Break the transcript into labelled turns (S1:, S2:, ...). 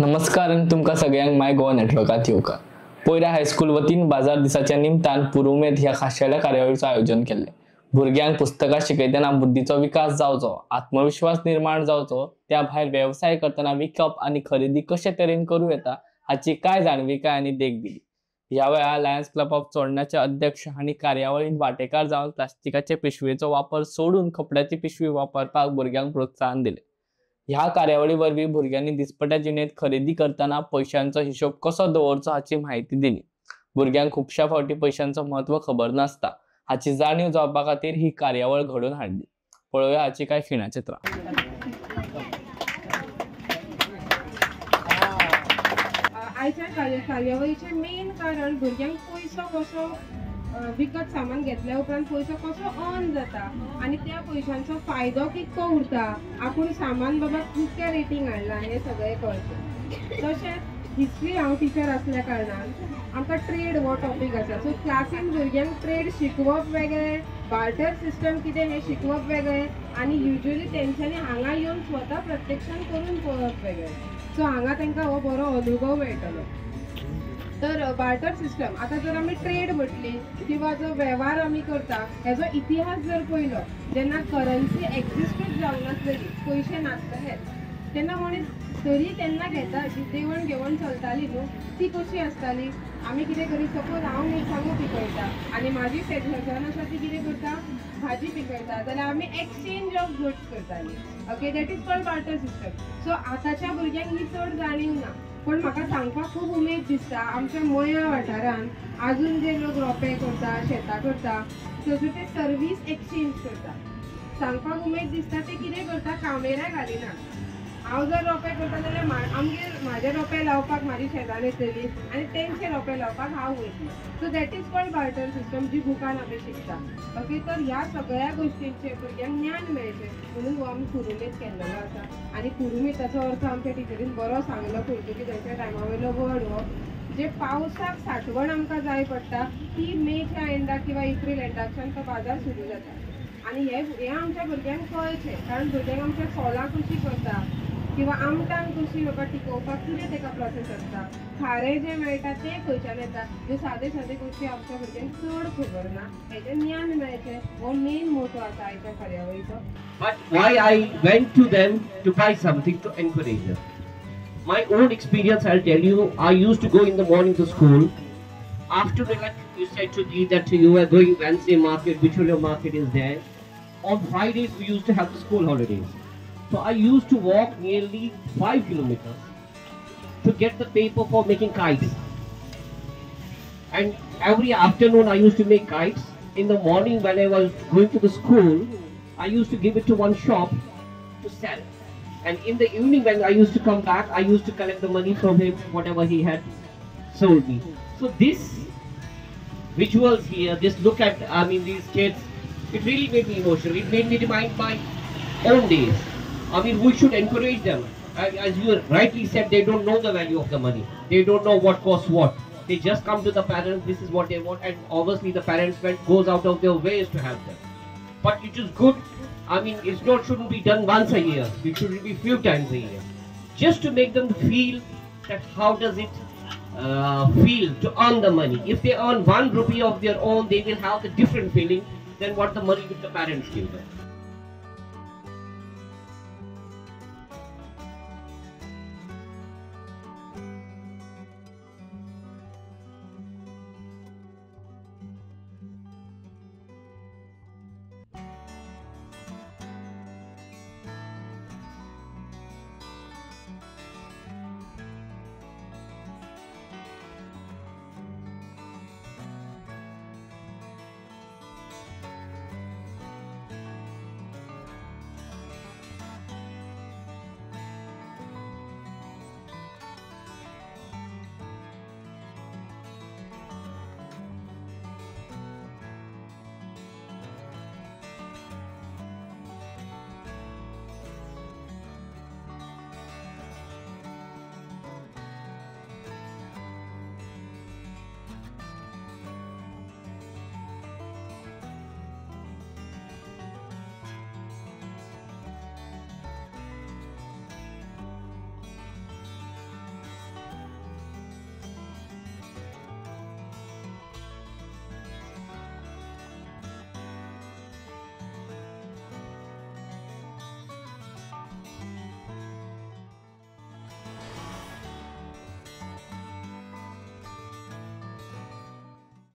S1: नमस्कार आनी तुमकां सगळ्यांक माय गोवा नेटवर्कांत येवकार. पयरा हायस्कूल वतीन बाजार दिसाच्या निमतान पुरुमेंत ह्या खाशेल्या कार्यावळीचो आयोजन केल्लें. भुरग्यांक पुस्तकां शिकयतना बुद्धीचो विकास जावचो, आत्मविश्वास निर्माण जावचो, त्या भायर वेवसाय करतना विकप आनी खरेदी कशे तरेन करूं येता हाची कांय जाणविकाय आनी देख दिली. ह्या वेळार लायन्स क्लब ऑफ चोडणाचे अध्यक्ष हांणी कार्यावळींत वांटेकार जावन प्लास्टिकाचे पिशवेचो वापर सोडून कपड्याची पिशवी वापरपाक भुरग्यांक प्रोत्साहन दिलें. ह्या कार्यावळी वरवीं भुरग्यांनी दिसपट्या जिणेंत खरेदी करतना पयशांचो हिशोब कसो दवरचो हाची म्हायती दिली. भुरग्यांक खुबश्या फावटी पयशांचो म्हत्व खबर नासता हाची जाणीव जावपा खातीर ही कार्यावळ घडोवन हाडली. पळोवया हाची कांय खिणाचित्रां.
S2: आयच्या कार्यावळीचें मेन कारण भुरग्यांक पयसो कसो विकत सामान घेतल्या उपरांत पयसो कसो अर्न जाता आनी त्या पयशांचो फायदो कितको उरता, आपूण सामान बाबा कितक्या रेटींग हाडला हें सगळें कळचें. तशेंच हिस्ट्री हांव टिचर आसल्या कारणान आमकां ट्रेड हो टॉपीक आसा. सो क्लासीन भुरग्यांक ट्रेड शिकवप वेगळें, बार्टर सिस्टम कितें हें शिकवप वेगळें आनी युजली तेंच्यांनी हांगा येवन स्वता प्रत्यक्षान करून पळोवप वेगळें. सो हांगा तांकां हो बरो अनुभव मेळटलो. तर बार्टर सिस्टम आतां जर आमी ट्रेड म्हटली किंवा जो वेव्हार आमी करता हेजो इतिहास जर पळयलो, जेन्ना करन्सी एक्झिस्टूच जावंक नासलेली, पयशे नासले तेन्ना मनीस तरी तेन्ना घेता अशी देवण घेवण चलताली न्हू, ती कशी आसताली. आमी कितें करी, सपोज हांव मिरसांगो पिकयता आनी म्हाजी शेजान्न आसा ती कितें करता, भाजी पिकयता, जाल्यार आमी एक्सचेंज ऑफ गुड्स करताली. Okay, that is called barter system. So आतांच्या भुरग्यांक ही चड जाणीव ना, पण म्हाका सांगपाक खूब उमेद दिसता आमच्या मया वाठारान आजून जे लोक रोपे करता, शेतां करता, थंयसर ते सर्वीस एक्सचेंज करता. सांगपाक उमेद दिसता ते कितें करता, कामेऱ्या घालिना. हांव जर रोपे करता जाल्यार आमगेर म्हाजे रोपे लावपाक म्हाजी शेजान्न येतली आनी तेंचे रोपे लावपाक हांव वयतलें. So that is called barter system जी बुकान आमी शिकता. ओके, तर ह्या सगळ्या गोश्टींचें भुरग्यांक ज्ञान मेळचें म्हणून हो आमी पुरुमेंत केल्लेलो आसा. आनी पुरुमेंताचो अर्थ आमच्या टिचरीन बरो सांगलो पुर्तुगीजांच्या टायमा वयलो वर्ड हो, जे पावसाक साठवण आमकां जाय पडटा ती मेच्या एंडाक किंवा एप्रील एंडाकच्यान तो बाजार सुरू जाता. आनी हें आमच्या भुरग्यांक कळचें, कारण भुरग्यांक आमच्या सोलां कशी करता किंवा आमटान कशी बाबा टिकोवपाक कितें तेका प्रोसेस आसता, खारें जें मेळटा तें खंयच्यान येता, ह्यो सादे सादे गोश्टी आमच्या भुरग्यांक चड खबर ना. हेजें ज्ञान मेळचें हो मेन मोटो आसा आयच्या कार्यावळीचो.
S3: But why I went to them to buy something to encourage them. My own experience, I'll tell you, I used to go in the morning to school. Afternoon, like you said to me that you were going Wednesday market, Bicholim market is there. On Fridays we used to have the school holidays. So I used to walk nearly 5 kilometers to get the paper for making kites. And every afternoon I used to make kites. In the morning when I was going to the school, I used to give it to one shop to sell. And in the evening when I used to come back, I used to collect the money from him, whatever he had sold me. So this visuals here, this look at, I mean, these kids, it really made me emotional. It made me remind my own days. I mean, we should encourage them. As you rightly said, they don't know the value of the money. They don't know what costs what. They just come to the parents, this is what they want, and obviously the parents goes out of their ways to help them. But it is good. I mean, it's not, shouldn't be done once a year. It should be few times a year. Just to make them feel that how does it feel to earn the money. If they earn 1 rupee of their own, they will have the different feeling than what the money with the parents give them.